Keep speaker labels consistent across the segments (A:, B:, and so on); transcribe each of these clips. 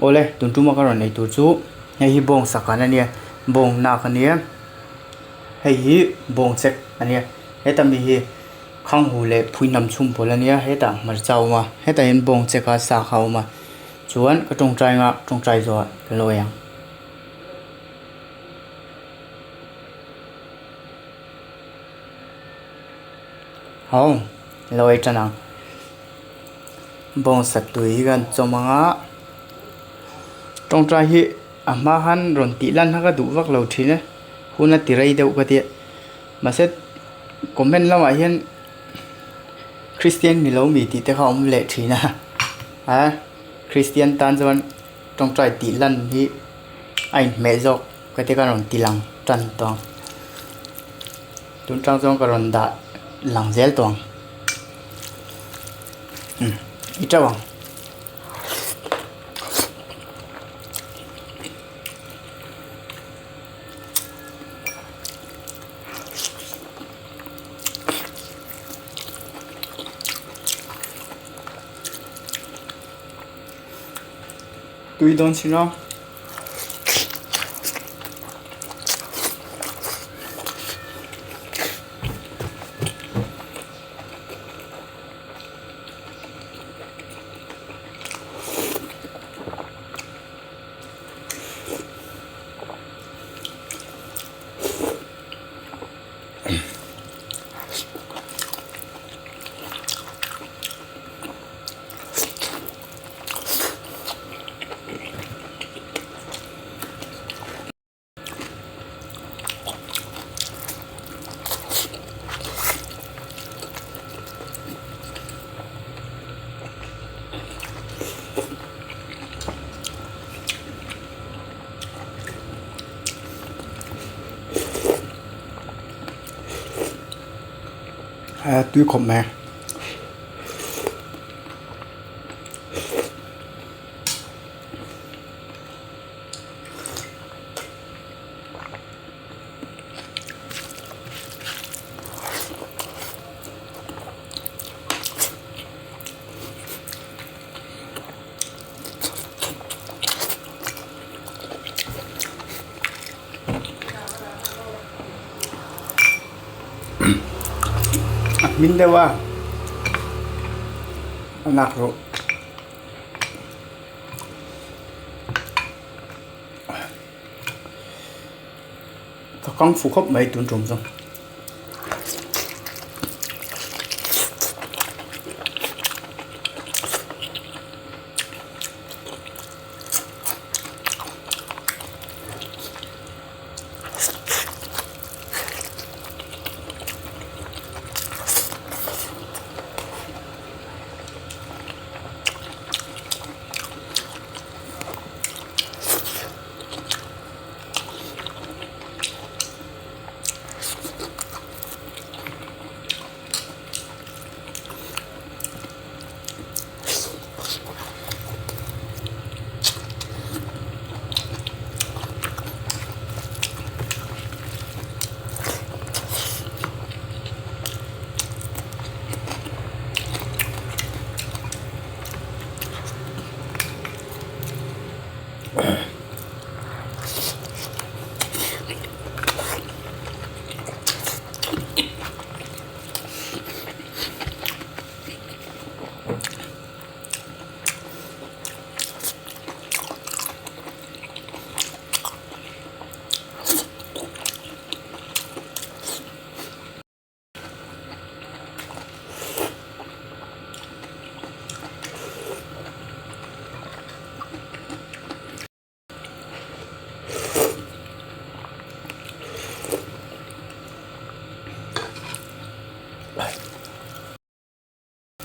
A: Awle, tun tuma ka rawn ei tur chu hei hi bawng sakhan a nia, bawng nak a nia, hei hi bawng chek a nia, heta mi hi khanghu leh phuihnam chhum pawl a nia, hetah hmarcha a awm a, hetah hian bawng chek a sa kha a awm a, chuan ka tawngtai anga tawngtai zawhah ka lo ei ang. Hawng lo ei tan ang. Bawngsa tui hi kan chawm ang a tawngtai hi a hma khan rawn tih lan kha ka duh vak lo thin e hun a ti rei deuh ka tia mahse comment lamah hian Christian ni lo mi tih te kha a awm leh thin a a Christian tan chuan tawngtai tih lan hi a inhmeh zawk ka tia ka rawn ti lang tan tawh ang tun tang chuan ka rawn dah lang zel tawh ang umm i teuh ang. Tui dawn si lo. A tui khawp mai. A hmin deuh a a lak rawh. Ka kang fu khawp mai tun tum chu.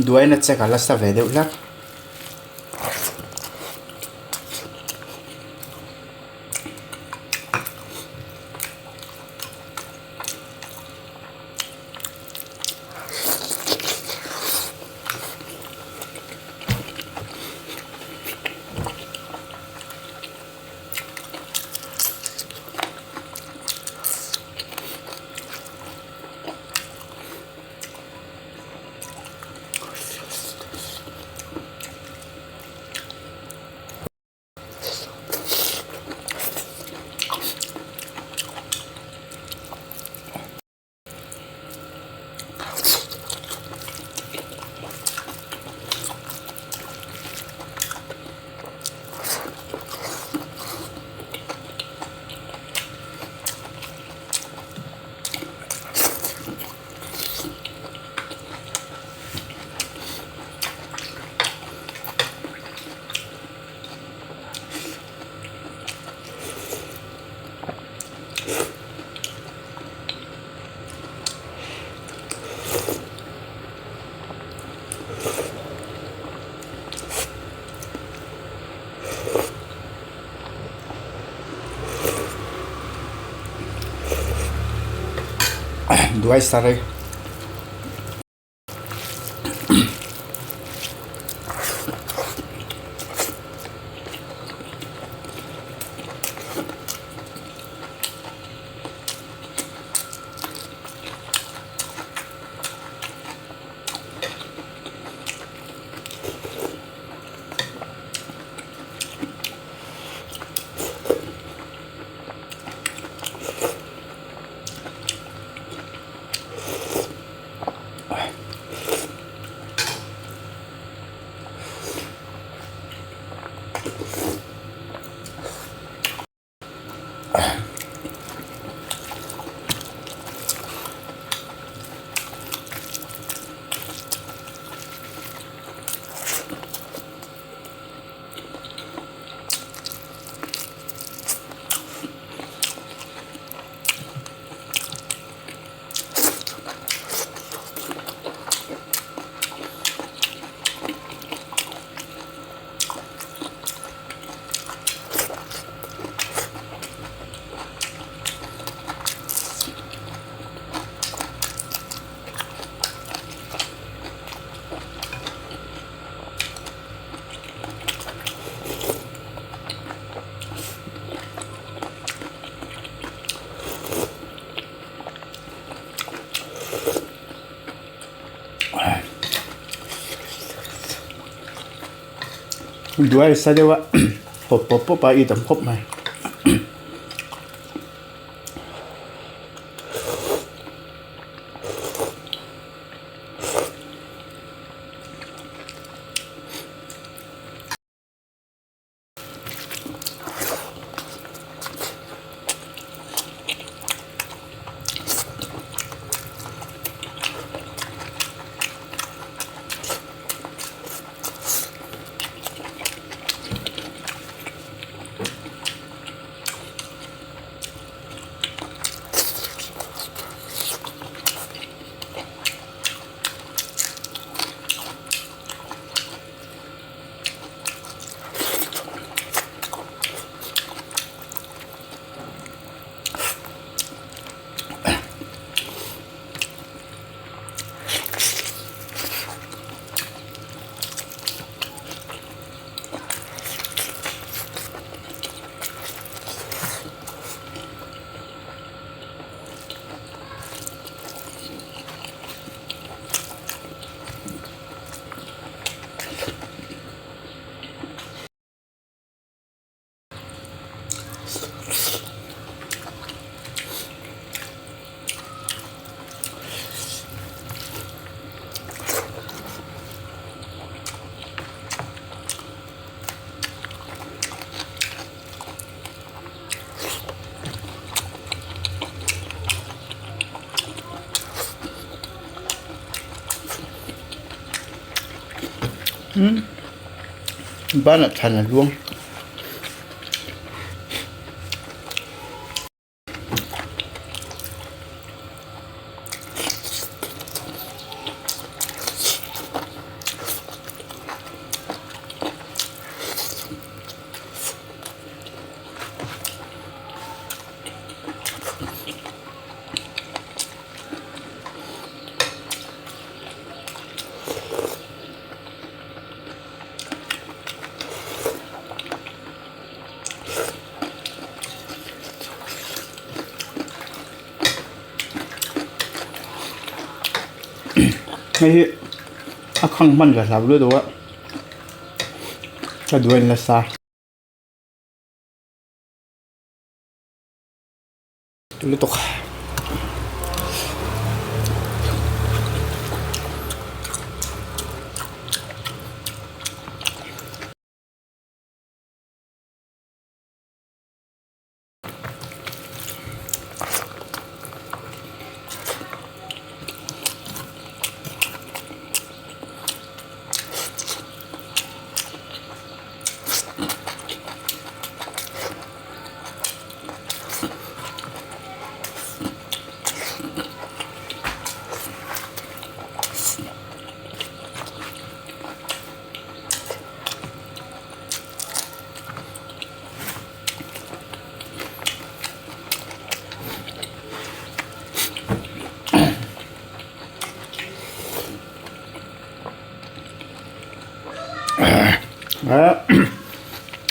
A: Duaina check a la sa ve deuh hlek. Duai sarei. Duai sa deuh a pawp pawp pawp a i tam khawp mai. Banah thlan a luang. Hei hi a khang hman ka hlau lutuk a ka duh a in la sa. Lutuk.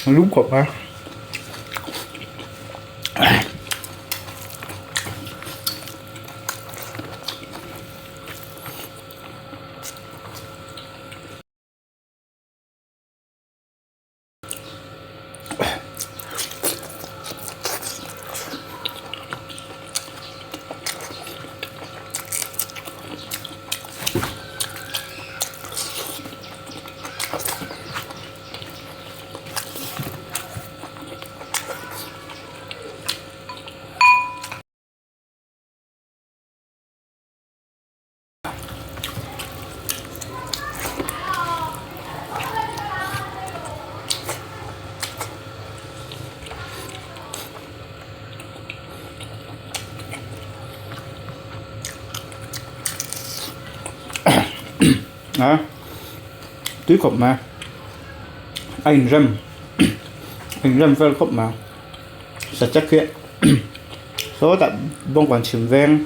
A: Lum khawp mai. A tui khawp mai a inrem a inrem vel khawp mai sachek hi sawtah bawngkawn chhim veng.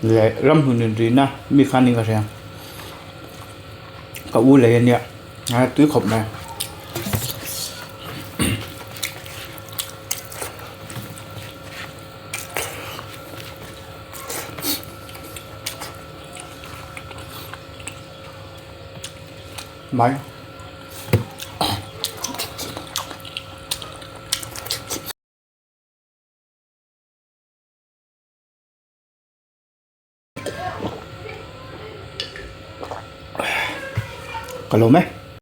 A: Leh ramhmun inrihna mi khan in ka hria ka u lei ania a tui khawp mai. Mai. Ka lawm e.